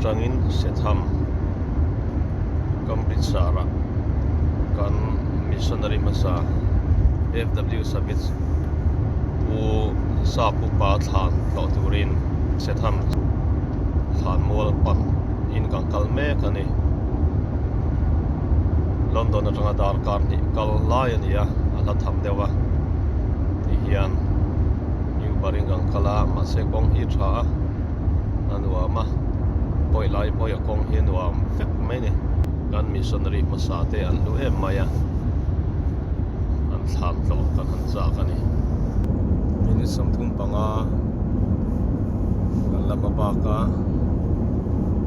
atangin Setham, Cambridgeshire-ah kan missionary hmasa FW Savitz Pu Sap Upa thlan tlawh turin Setham thlan mual pan in kan kal mek a ni. London atanga darkar hnih kal lai a ni a, a hla tham deuh a ti hian Uber in kan kal a, mahse kawng hi tha a, a nuam a, pawi lai pawi a kawng hi a nuam vek mai a ni. Kan missionary hmasa te an hlu em mai a, an thlan tlawh kan han chak a ni. Minute 35 kan la hma bak a,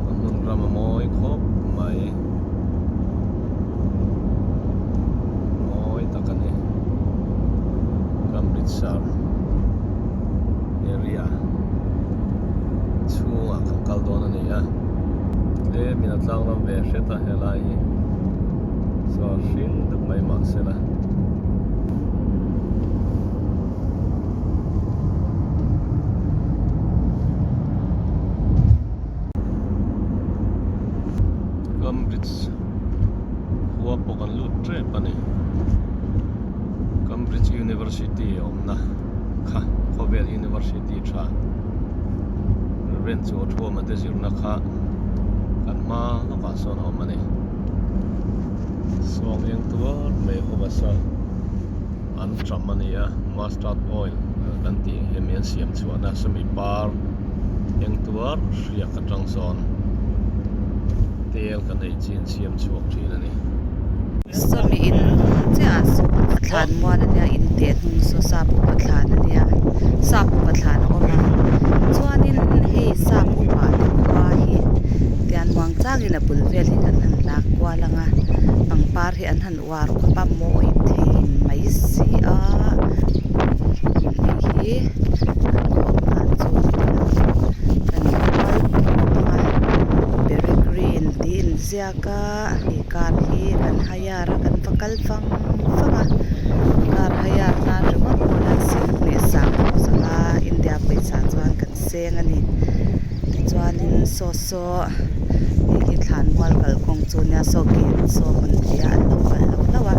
a hmun ram a mawi khawp mai. Mawi tak a ni. Amritsar area chhungah kan kal dawn a ni a tlemin a tlang ram ve hret a helai hi saw hring deuh mai mahse la. Cambridge khua pawh kan lut tep a ni Cambridge University a awmna kha khawvel University tha Reverend chu a thuama te zirna kha kan hma lawkah sawn a awm a ni sawng eng tuar mai ho basa an ṭam a ni a mustard oil kan tih hemi an siam chhuahna sawmi par eng tuar hriak aṭang sawn tel kan ei chi an siam chhuak ṭhin a ni. Sawmi in chiah ah saw a thlan mual a nia in teh hnung saw sap upa thlan a nia sap upa thlan a awm a chuanin hei sap upa te khua hi tian muang changin a bul vel hi kan han lak kual ang a pangpar hi an han uar khawp a mawi thei mai si a hei hi an khawm dan chu kan kual khawp ang a berry green tih inziak a hei car hi kan hire a kan va kal vang vang a car hire nan ringawt pawh hian sing leh sang zanga India pawisa chuan kan seng a ni tichuanin saw saw hei hi thlan mual kalkawng chu nia saw gate saw hawn theih a an lo kalh lo hlauh a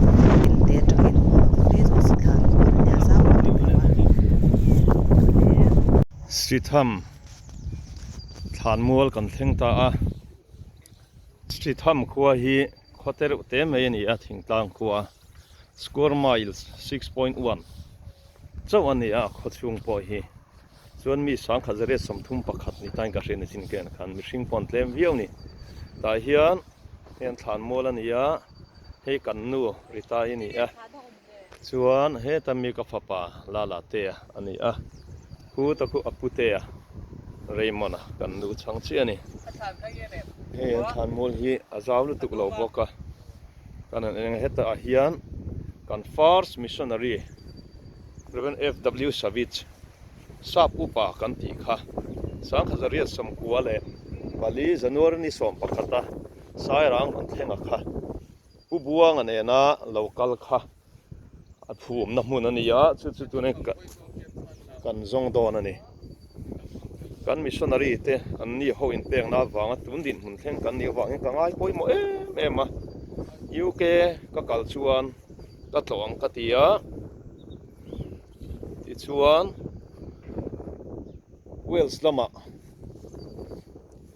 in te atangin haw lo hle zawk se thlan mual nia zau tak lo a. Sitham thlan mual kan thleng ta a Sitham khua hi khaw te reuh te mai a ni a thingtlang khua square miles 6.1 chauh a ni a khaw chhung pawh hi. Chuan mi sangkhat zariat 31 ni tain ka hriat ni chin ken khan mihring pawh an tlem viau ni. Tah hian hei an thlan mual a ni a, hei kan nu Rita hi a ni a, chuan heta mi ka fapa Lala Tea a ni a, khuta khu a putea Raymond a kan nu chhang chiah a ni. Hei an thlan mual hi a zau lutuk lo bawk a, kan han en ang hetah hian kan first missionary Rev FW Savitz Sap upa kan tih kha 1994 January ni 11 a Sairang rawn thlenga kha Pu Buanga nena lo kal kha a phumna hmun a ni a, chu chu tuna kan zawng dawn a ni. Kan missionary te an ni ho inpekna avanga tun dinhmun thleng kan nih avangin ka ngai pawimawh em em a, UK ka kal chuan ka tlawh ang ka ti a. Tichuan Wales lamah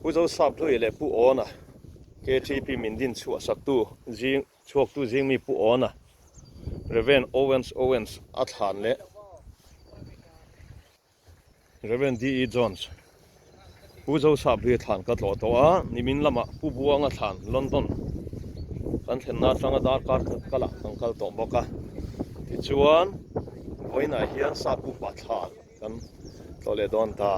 Pu Joseph Hlui leh Pu Awna KTP min din chhuah saktu zing chhuaktu zingmi Pu Awna Rev Owens Owens a thlan leh Rev. DE Jones, Pu Joseph hi thlan ka tlawh tawh a, nimin lamah Pu Buanga thlan London kan thlenna atanga darkar khat kalah kan kal tawh bawk a. Tichuan, vawiinah hian Sap Upa thlan kan tlawh leh dawn ta.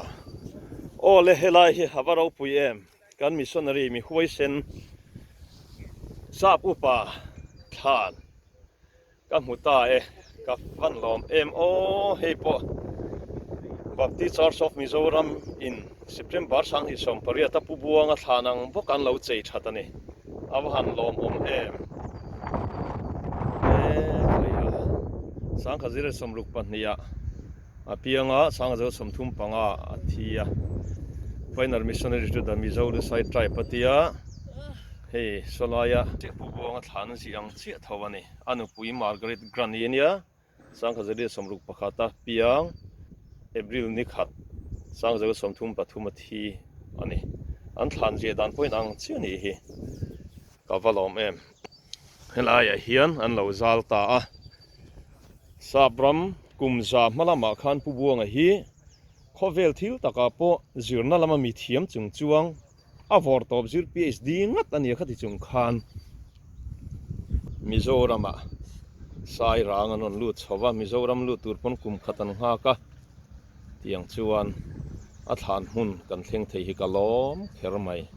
Aw le, helai hi a va ropui em? Kan missionary mi huaisen Sap Upa thlan. Ka hmu ta e, ka van lawm em aw, hei pawh Baptist Church of Mizoram in September 2018 a Pu Buanga thlan ang bawk an lo chei that a ni, a va han lawmawm em. E khawi a, 1962 ah a piang a, 1935 a thi a. Pioneer Missionary to the Mizo Lusai Tribe a tia hei sawlaia Pu Buanga thlan zih ang chiah tho a ni. A nupui Margaret Grant-i a nia. Sangkhazaria 61 a piang April ni khat Sangzela 33 a thi a ni. An thlan ziah dan pawhin ang chiah a nih hi. Ka va lawm em. Helaiah hian an lo zal ta a. Sap ram kum za hma lamah khan Pu Buanga hi khawvel thil takah pawh zirna lama mi thiam chung chuang a vawr tawp zir PhD ngat a nia khati chung khan Mizoramah Sairang an rawn lut chho va, Mizoram lut tur pawn kum khat an nghak a, tiang chuan a thlan hmun kan thleng thei hi ka lawm kher mai.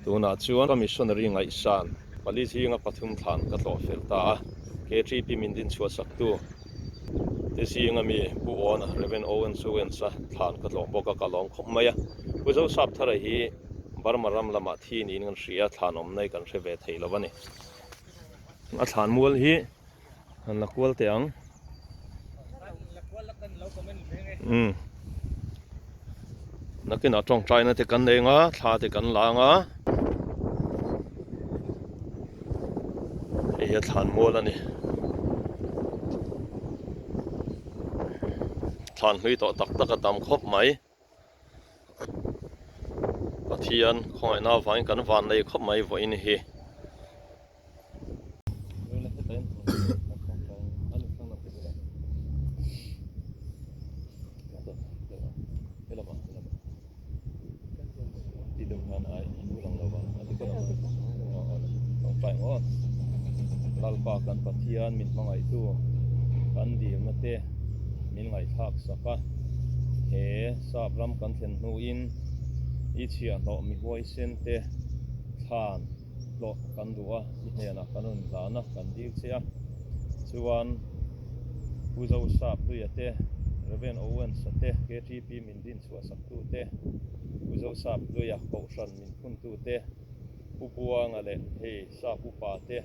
Tunah chuan ka missionary ngaihsan pali zinga pathum thlan ka tlawh fel ta a, KTP min din chhuah saktu te zinga mi Pu Awna, Rev. Owen Owens-a thlan ka tlawh bawk a, ka lawm khawp mai a. Pu Zosapthara hi Burma ram lamah thi niin kan hria, thlan awm nai kan hre ve thei lo a ni. A thlan mual hi han la kual teh ang. Umm. Nakinah tawngtaina te kan nei anga, thla te kan la anga. Hei hi a thlan mual a ni. Thlan hlui tawh tak tak a tam khawp mai. Pathian khawngaihna avangin kan van nei khawp mai vawiin hi. Lalpa kan Pathian min hmangaihtu kan dilna te min ngaihthlak sak a, he sap ram kan thlen hnuin i chhiahhlawh mi huaisen te thlan tlawh kan duh a, i hnenah kan rawn hlan a, kan dil che a. Chuan Pu Zosap Hluia te, Rev. Owens-a te, KTP min din chhuah saktu te, Pu Zosap Hluia Kohhran min phuntu te, Pu Buanga leh hei Sap upa te,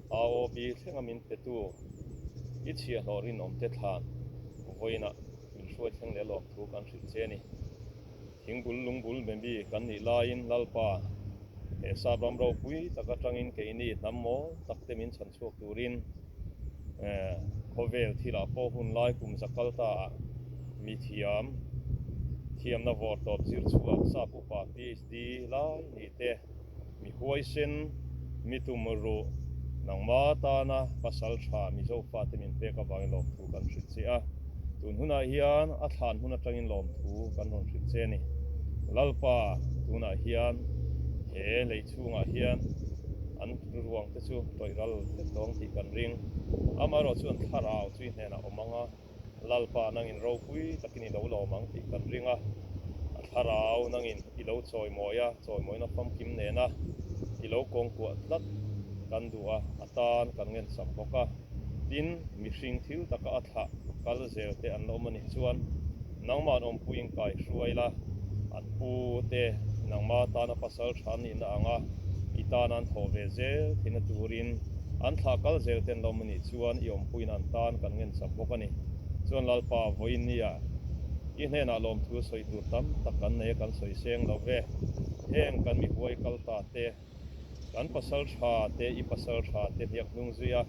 AOB thlenga min petu i chhiahhlawh rinawm te thlan vawiinah min hruai thleng leh lawm thu kan hrilh che a ni. Thingbul lungbul be mi kan nih laiin Lalpa, he sap ram ropui tak atangin keini hnam mawl tak te min chhan chhuak turin khawvel thilah pawh hun lai kum za kal ta ah mi thiam, thiamna vawr tawp zir chhuak sap upa PhD lai nih te, mi huaisen, mi tum ruh, nangma tana pasal tha Mizo fate min pek avangin lawmthu kan hrilh che a. Tun hunah hian a thlan hun atangin lawmthu kan rawn hrilh che a ni. Lalpa, tunah hian he lei chhungah hian an ruang te chu tawih ral vek dawng tih kan ring. Amaherawh chuan thlarau chu i hnenah awm ang a. Lalpa nangin ropui takin i lo lawm ang tih kan ring a, a thlarau nangin i lo chawimawi a, chawimawina famkim nena i lo kawngkuah tlat kan duh a, a tan kan ngensak bawk a. Tin, mihring thil taka a thlah kal zel te an la awm a nih chuan nangmahn awmpuiin kai hruai la, an pu te nangma tana pasal tha nihna anga i tana an thawh ve zel theihna turin an thlah kal zel te an la awm a nih chuan i awmpuiin an tan kan ngensak bawk a ni. Chuan Lalpa, vawiin nia i hnenah lawmthu sawi tur tam tak kan nei a, kan sawi seng lo ve. Heng kan mihuai kal ta te, kan pasal tha te, i pasal tha te hniak hnung zui a,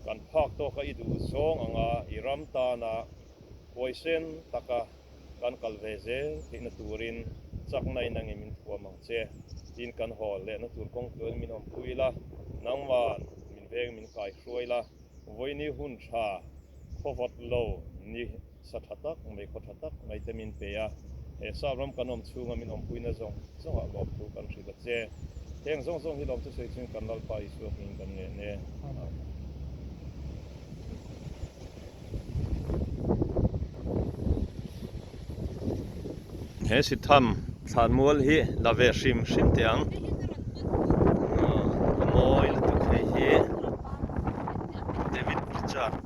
kan phak tawka i duh zawng anga i ram tana huaisen taka kan kal ve zel theihna turin chakna in angin min thuam ang che. Tin kan haw lehna tur kawng tluan min awmpui la, nangman min veng min kai hruai la, vawiini hun tha khawvawt lo ni sa tha tak mai khaw tha tak mai te min pe a, he sap ram kan awm chhunga min awmpuina zawng zawngah lawmthu kan hrilh a che. Heng zawng zawng hi lawmthu sawi chungin kan Lalpa Isua hmingin kan ngen e. Amen. He Sitham thlanmual hi la ve hrim hrim teh ang. A mawi lutuk hei hi David Richard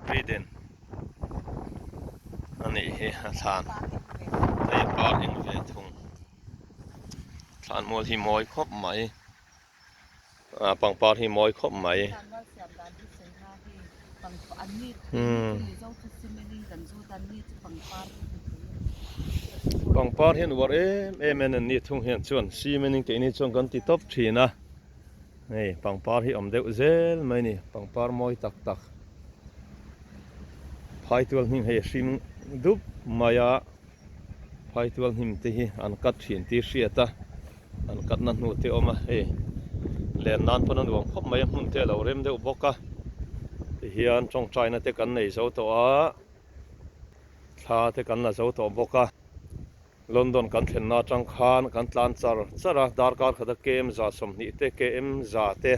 Briden a nih hi a thlan hei a par eng ve thung. Thlanmual hi mawi khawp mai. Pangpar hi mawi khawp mai. Pangpar hian uar em em en an ni thung hian chuan cement in keini chuan kan ti tawp thin a hei pangpar hi awm deuh zel mai a ni pangpar mawi tak tak phaitual hnim hei a hring dup mai a phaitual hnim te hi an cut thin tih hriat a an cut na hnu te a awm a hei len nan pawn a nuam khawp mai a hmun te a lo rem deuh bawk a tihian tawngtaina te kan nei zo tawh a. Thla te kan la zo tawh bawk a, London kan thlenna atang khan kan tlan char char a, darkar khata KM 120 te KM 100 te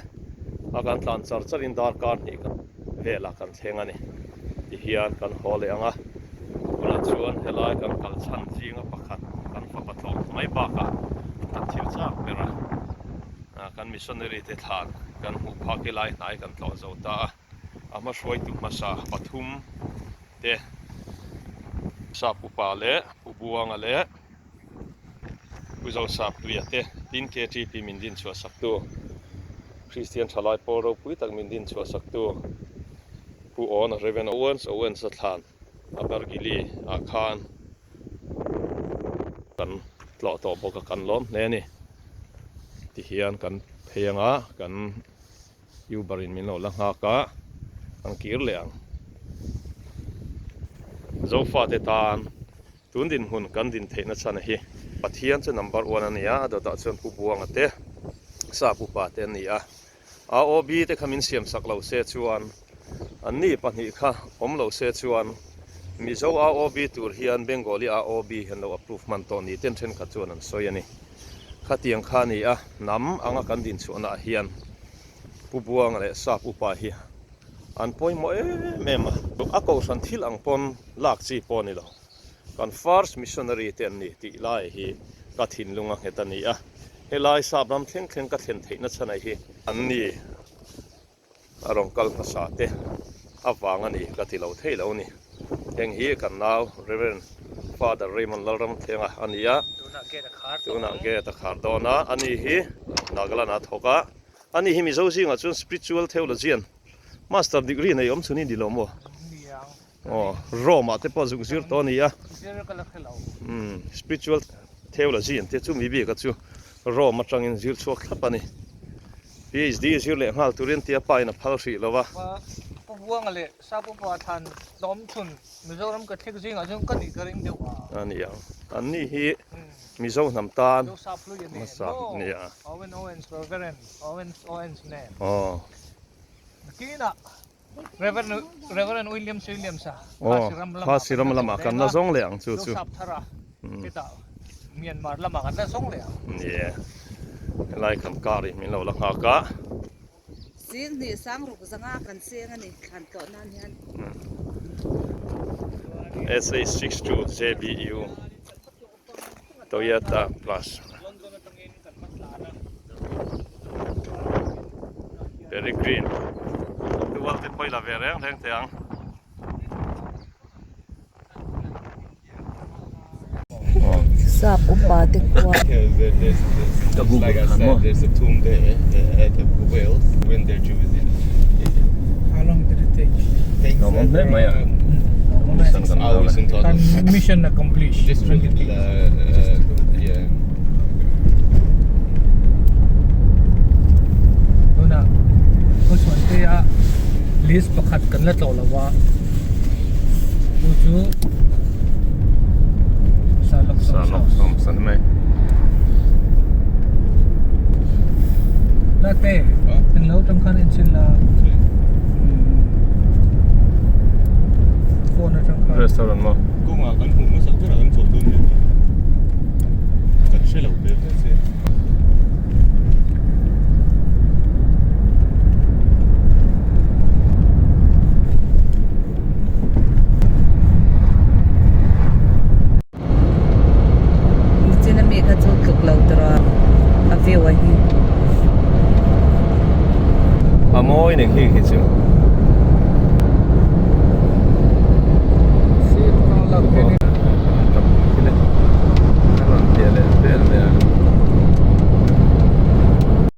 a kan tlan char char in darkar hnih velah kan thleng a ni. Tihian kan haw leh ang a, tunah chuan helai kan kal chhan zinga pakhat kan fapa tlawh mai bakah kan thil chak ber a, kan missionary te thlan kan hmuh phak hi lai hnai kan tlawh zo ta a. A hmahruaitu hmasa pathum te Sap Upa leh Pu Buanga leh Pu Zosaptuia te tin KTP min din chhuah saktu Kristian Thalai Pawl ropui tak min din chhuah saktu Pu Awna Rev Owens Owens a thlan a Bargili ah khan kan tlawh tawh bawk a kan lawm hle a ni tihian kan phei anga kan Uber in min lo la nghak a, kan kir leh ang. Zofate tan tun dinhmun kan din theihna chhan hi Pathian chu number one a ni a, a dawtah chuan Pu Buanga te, Sap upa te an ni a. AOB te kha min siam sak lo se chuan, anni pahnih kha awm lo se chuan Mizo AOB tur hian Bengali AOB hian lo approve hman tawh ni ten thenkhat chuan an sawi a ni. Khatiang kha a ni a, hnam anga kan dinchhuahna ah hian Pu Buanga leh Sap Upa hi an pawimawh em em a. A kohhran thil ang pawn lak chi pawh a ni lo. Kan first missionary te an ni tih lai hi ka thinlung a nghet a ni a. Helai Sap ram thleng thleng ka thlen theihna chhan ah hi an ni. A rawn kal hmasa te avang a ni ka ti lo thei lo a ni. Heng hi kan nau Rev. Father Raymond Lalramthlenga a ni a, tunah gate a khar dawn a, ani hi Nagaland ah a thawk a, ani hi Mizo zingah chuan Spiritual Theologian Master degree nei awm chhun hi ni lo maw? Aw, Rome ah te pawh zuk zir tawh a ni a, Spiritual Theology an tia chu mi bik a chu Rome atangin zir chhuak thlap a ni. PhD zir leh nghal turin tia pa in a phal hrih lo a. Pu Buanga leh Sap upa thlan tlawm chhun Mizoram Catholic zingah chuan ka nih ka ring deuh a. A ni ang. An ni hi Mizo hnam tan Mizo sap hlui a ni hmasa a ni a. Owen Owens Reverend Owens Owens nen. Aw. Nakinah Reverend Reverend Williams Williams a Aw, Khasi ram lamah kan la zawng leh ang chu chu. Zosap thar a hetah Myanmar lamah kan la zawng leh ang. Ni e, helai kan car hi min lo la nghak a. Sing hnih sang ruk zanga kan seng a ni thlan tlawh nan hian. SA62 JBU Toyota Plus. Peregrine Tual te pawh i la ve reng reng teh ang. Sap upa te khua. Mission accomplished. Tuna Kawchhuantea list pakhat kan la tlawh lo a chu chu Sherlock Holmes Latte englo tang khan en chhin la phone atang khan Restaurant maw? Kawngah kan hmuh hmasak berah kan chawlh dawn nia kan hre lo ve ve se. Nichin ami kha chu tluk lo tur a a view a hi. A mawi nen khi khi chu.